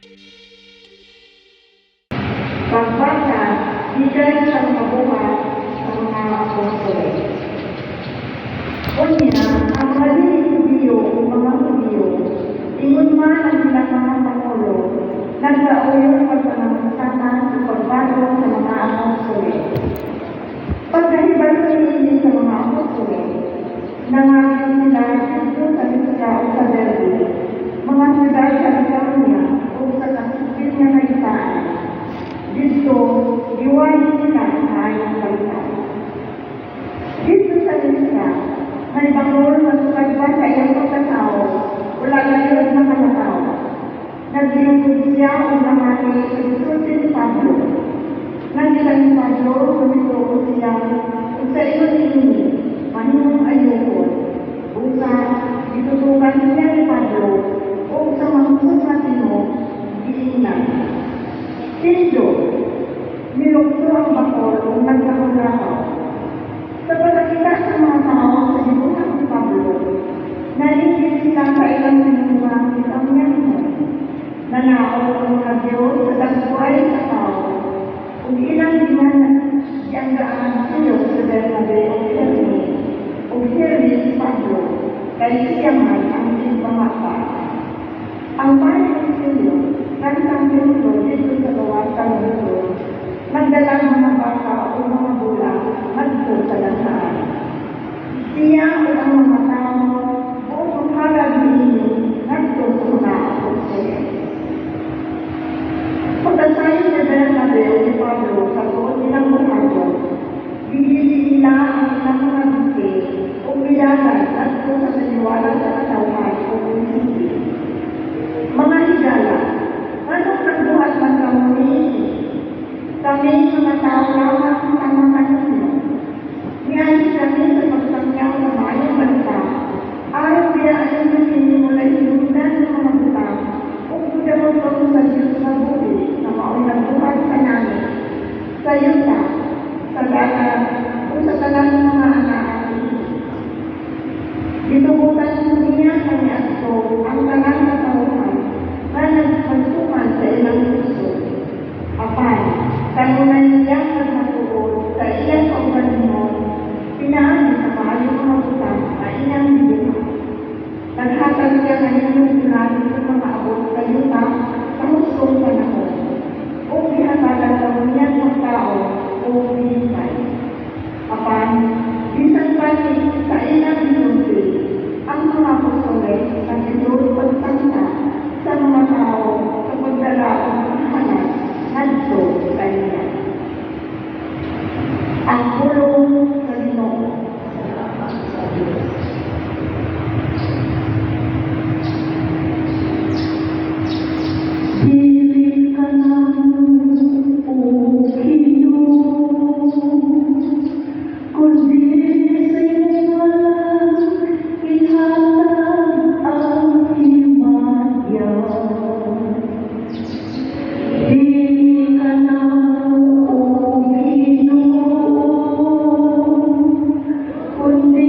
Pagbasa gikan sa mga Buhat sa mga Apostoles. Unya, ang mga dili Hudiyo ug mga Hudiyo, ingon man ang ilang mga pangulo, nagkauyon pagpangamustahan ug pagbaton sa mga apostoles. Pagkahibalo niini sa mga apostoles, nangagi sila didto sa Listra ug sa Derbe, mga syudad sa Lycaonia ug sa kasupil nga kahigtaan. Didto, giwali nila ang Maayong Balita. Didto sa Listra, may bakol nga sukad pa sa iyang pagkatawo, wala gayud makalakaw. Naglingkod siya ug nangani sa gisulti ni Pablo. Nakita ni Pablo nga mituo siya ug sa ingon niini mahimong ayohon. Busa, gitutukan siya ni Pablo ug sa mahusok nga tingog giingnan, "Tindog!" Nilukso ang bakol ug naglakaw-lakaw. Sa pagkakita sa mga tao sa gibuhat ni Pablo, nainggit sila sa ilang tinungang Lycaonianhon. Nanaog ang mga Diyos sa dagway sa tao, ug ilang gianggaan Zeus si Bernabe ug Hermes, ug Hermes si Pablo, kay siya man ang tigpamapa. Ang pari ni Simeon, kantang templo didto sa gawas sa lungsod, nagdala mga baka ug mga bula ngadto sa danghaan. Siya ug ang mga tao buot mohalad niini ngadto sa mga apostoles. Pagkasayon ni Bernabe ug ni Pablo sa buot nilang buhaton, gihili nila ang ilang mga bisi ug midagan ngadto sa taliwala sa katawhan ug misulti, "Mga higala, nganong nagbuhat man kamo niini? Kami mga tao lamang sama kaninyo. Nianhi kami sa pagsangyaw sa Maayong Balita, aron biyaan ninyo kini walay hinungdan nga mga butang ug mudangog kamo sa Dios nga buhi nga maoy nagbuhat sa langit, sa yuta, sa dagat, ug sa tanang mga anaa niini. Gitugutan niya kaniadto ang tanang katawhan nga nagpagtuman sa ilang gusto. Apan, kanunay siyang nagmatuod sa iyang kaugalingon pinaagi sa maayong mga butang nga iyang gibuhat. Naghatag siya kaninyong ulan sa mga abot sa yuta sa hustong panahon, ug gihatagan kamo niyang pagkaon ug lipay." Apan, bisan pa ni sa ilang gisulti, ang mga apostoles naglisod pagsangta sa mga tao sa pagdala og mga halad ngadto kaniya. Ang pulong sa Ginoo. Salamat sa Diyos. Dili ka namo, o Ginoo, kundi sa imong ngalan ihatag ang himaya. Dili ka namo, o Ginoo, kundi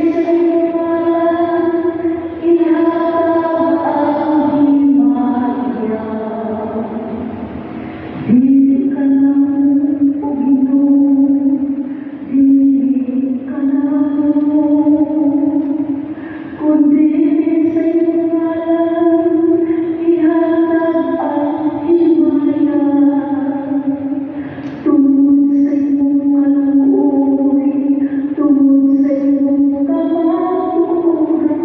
sa imong ngalan ihatag ang himaya. Dili ka namo, o Ginoo, dili ka namo, kundi sa imong ngalan ihatag ang himaya. Tungod sa imong kaluoy, tungod sa imong kamatuoran,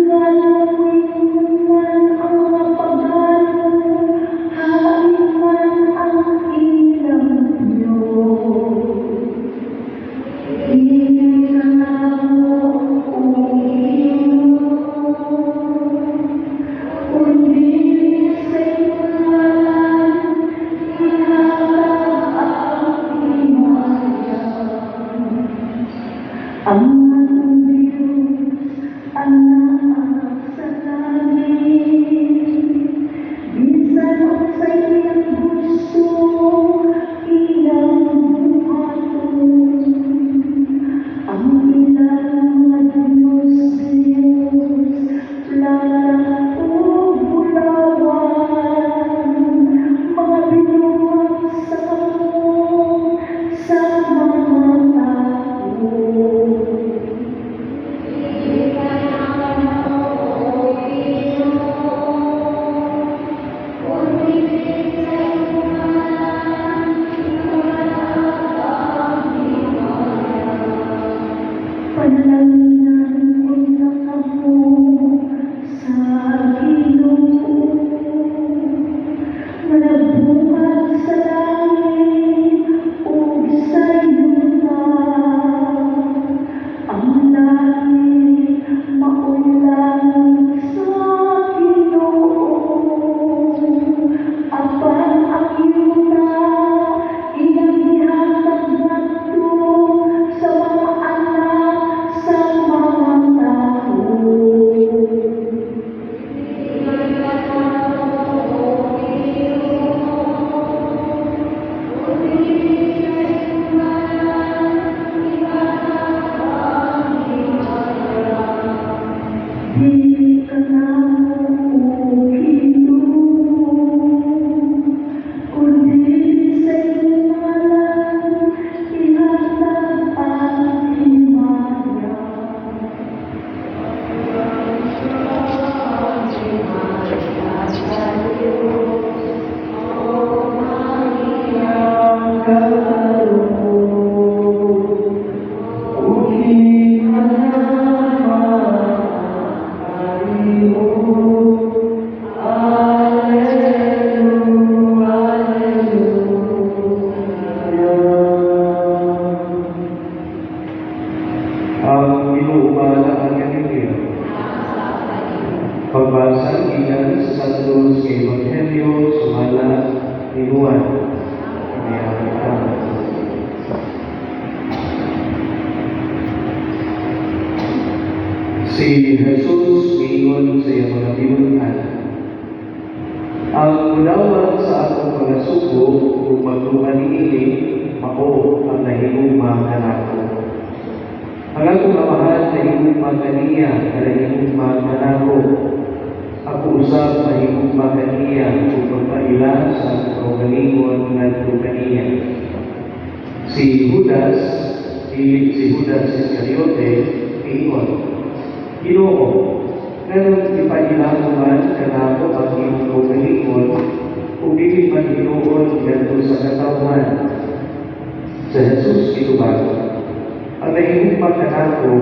nganong moingon man ang mga pagano, "Hain man ang ilang Diyos?" Dili ka namo, o Ginoo, kundi sa imong ngalan ihatag ang himaya. Ang atong Diyos anaa sa langit, bisan unsay iyang gusto, iyang buhaton. Ang ilang mga diyos-diyos, plata ug bulawan. Si Jesus miingon sa iyang mga tinun-an, "Ang mudawat sa akong mga sugo ug magtuman niini, mao ang nahigugma kanako. Ang akong Amahan nahigugma kaniya, nahigugma kanako. Ako usab mahigugma kaniya ug magpaila sa akong kaugalingon ngadto kaniya." Si Judas, dili si Judas Iscariote, miingon, "Ginoo, nganong ipaila mo man kanako ang imong kaugalingon ug dili man hinuon ngadto sa katawhan?" Si Jesus mitubag, "Ang nahigugma kanako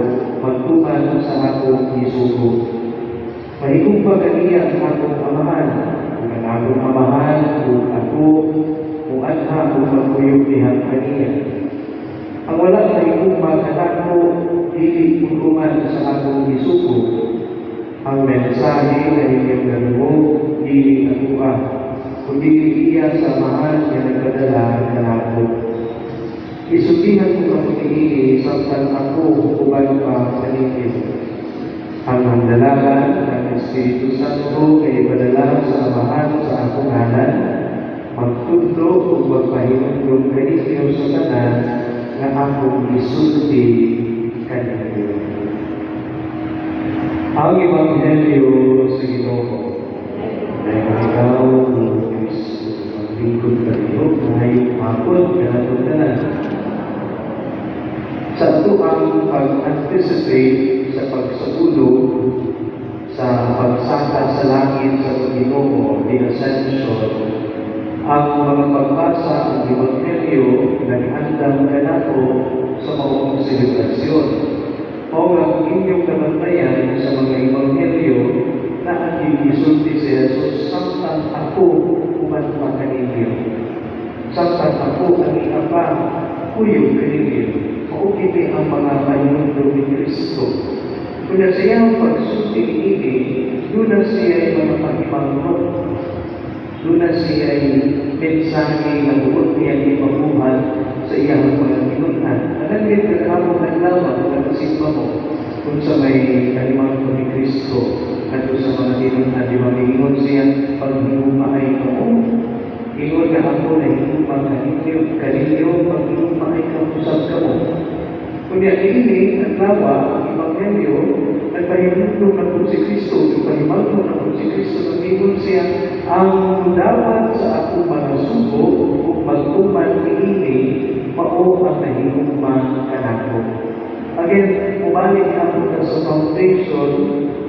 magtuman sa akong gisugo. Mahigugma kaniya ang akong Amahan, ug ang akong Amahan ug ako muanha ug magkuyog diha kaniya. Ang wala mahigugma kanako dili mutuman sa akong gisugo. Ang mensahe nga inyong nadungog dili akoa, kundi iya sa Amahan nga nagpadala kanako. Gisultihan ko kamo niini samtang ako uban pa kaninyo. Ang Mandalagan, ang Espiritu Santo kay ipadala sa Amahan sa akong ngalan, magtudlo ug magpahinumdom kaninyo sa tanan nga akong gisulti kaninyo." Ang Ebanghelyo sa Ginoo. Dayon ikaw, Kristo, maglingkod kanino, ngayong hapon, kanatong tanan. Sa ato ang pag-anticipate sa pagsaulog, sa pagsaka sa langit sa Panginoon, the Ascension, ang mga pagbasa ang Ebanghelyo naghandam kanato sa maong selebrasyon. Mao ang inyong nabantayan sa mga Ebanghelyo na ang gisulti si Jesus, "Samtang ako uban pa kaninyo. Samtang ako ang pa kuyog kaninyo." Mao kini ang mga pahinumdom ni Kristo. Kung sa iyang pagsulti niini, duna siya mga pahimangnod. Duna siya mensahe nga buot niya ipabuhat sa iyang mga tinun-an. Anang ka among adlaw kung nagasimba mo kung sa may kalimang ni Kristo ngadto sa mga tinun-an, di ba miingon siya, "Paghigugmaay kamo. Ingon nga ako nahigugma kaninyo, kaninyo paghigugmaay kamo usab kamo." Kunya niini adlaw, ang Ebanghelyo nagpahinumdom na po si Kristo, nagpahimangno na po si Kristo, nag-ingon siya, "Ang mudawat sa akong mga sugo ug magtuman niini, mao ang nahigugma kanako." Again, mubalik ako sa foundation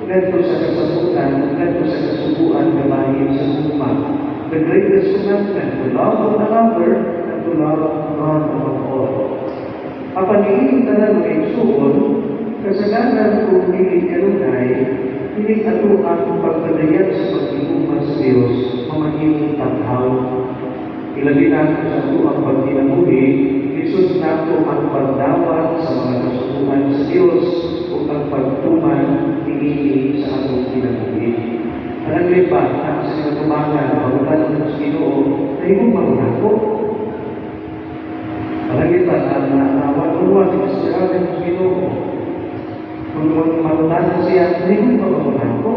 ngadto sa kasabutan, ngadto sa kasuguan nga bahin sa gugma. The greatest commandment, to love one another and to love God above all. Apan niining tanan, mga igsuon, kasagaran kung dili kanunay, dili ato ang pagpadayag sa paghigugma sa Dios mamahimong taghaw. Ilabi na sa ato ang pagkinabuhi, lisod nato ang pagdawat sa mga kasuguan sa Dios ug ang pagtuman niini sa atong kinabuhi. Alam niyo ba, na sa mga tumangan, pagkatan sa Ginoo, nahigugma mo nako? Alam niyo ba, na na na one-on-one, si Mr. sa Ginoo. Kung mangutan siya, "Nahigugma ba mo nako?"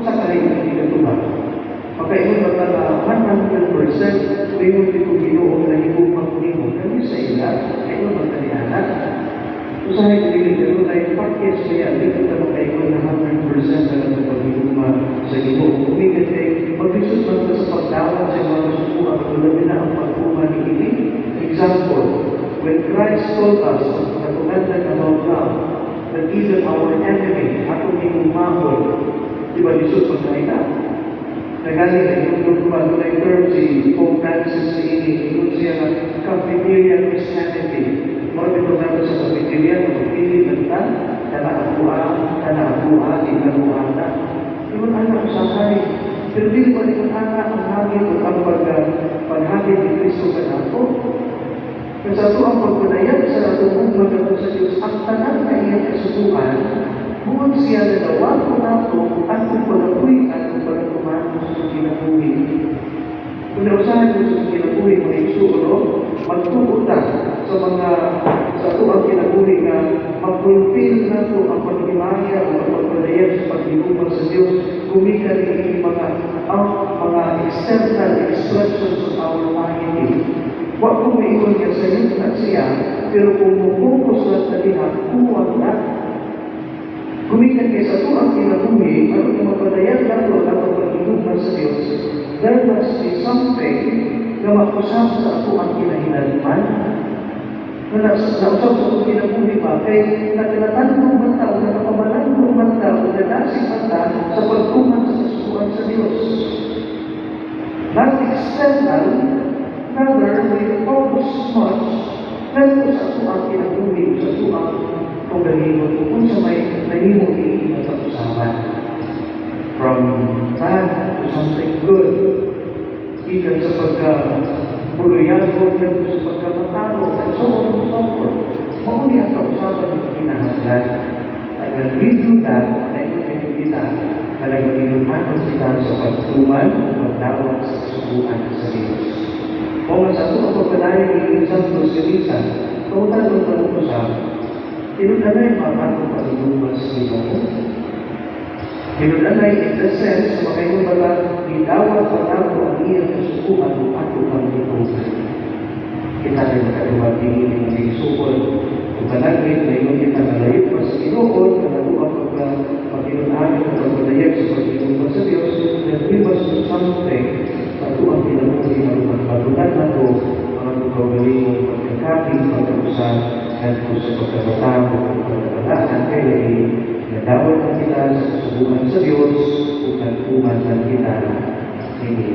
Sa kahit hindi ka tuba. Makaingon ba ka na 100% ingon ko Ginoo na higugma ko nimo? Can you say that? Kaingon ba ka ni anak? Usahay dili kanunay pakyas kaya dito ka makaingon na 100% na lang paghigugma sa Ginoo. Kumigat kay maglisod man ka sa pagdawat sa mga kasuguan, labi na ang pagtuman niini. Example, when Christ told us the commandment about love, that even our enemy, atong higugmaon, di ba lisod pagkaita? Nagaling na yung pa doon term si Pope Francis niini, ingon siya nga cafeteria Christianity. Mao dito nato sa cafeteria nga magpili man ta, kana ako kana ako di na ako ana. Ingon ana usahay. Pero dili ba ingon ana ang hangin o ang paghangin ni Kristo kanato? Kaya sa ato ang pagpadayag sa atong gugma ngadto sa Dios, ang tanan na iyang kasuguan, buot siya na dawaton nato atong pagapuy-an ug pagatuman sa atong kinabuhi. Kung nausahan mo sa kinabuhi, mga igsuon, no? Magtuo ta sa mga sa ato ang kinabuhi nga mag-fulfill nato ang paghimaya o ang pagpadayag. pagpadayag sa paghinugma sa Dios, gumikan niini mga ang mga external expressions of our piety. Wa ko maingon nga sayop na siya, pero kung mo-focus lang sa diha, kuwang na. Gumikan kay sa atuang kinabuhi, aron nga mapadayag nato ang atong paghinugma sa Dios, there must be something nga mausab sa atuang kinahinatnan. Nga nausab sa atong kinabuhi ba, kay nagkatandong man ta, o nakapamalanggo man ta, o nadasig man ta sa pagtuman sa kasuguan sa Dios. Not external, rather we focus much ngadto sa atuang kinabuhi, sa atuang kaugalingon, kung unsa may nahimo niini nga kausaban. From bad to something good. Gikan sa pagka buluyagon ngadto sa pagkamataro, and so on and so forth. Mao ni ang kausaban ng kinahanglan. And when we do that, naingon kita, nga nagmatinod-anon kita sa pagtuman, pagdawat sa kasuguan sa Diyos. O nga sa ato ang pagpadayag ni Santos nga misa, pangutan-on ta usab, tinud-anay ba ang atong paghinugma sa Ginoo? Tinud-anay in the sense na makaingon ba ta, gidawat ba nato ang iyang kasuguan ug ato pang gituman? Kita rin makaduwa niini mga igsuon. Kung panagit, maingon kita nga layo pa sa Ginoo, nga nato ang pagka paghinunahan at pagpadayag sa paghinugma sa Dios, then we must do something sa ato ang kinabuhi aron magbagunan nato ang atong kaugalingong pagkakabig, pagkausap, ngadto sa pagkamatao ug pagkabalaan kay lagi nadawat na kita sa kasuguan sa Dios ug nagtuman man kita niini.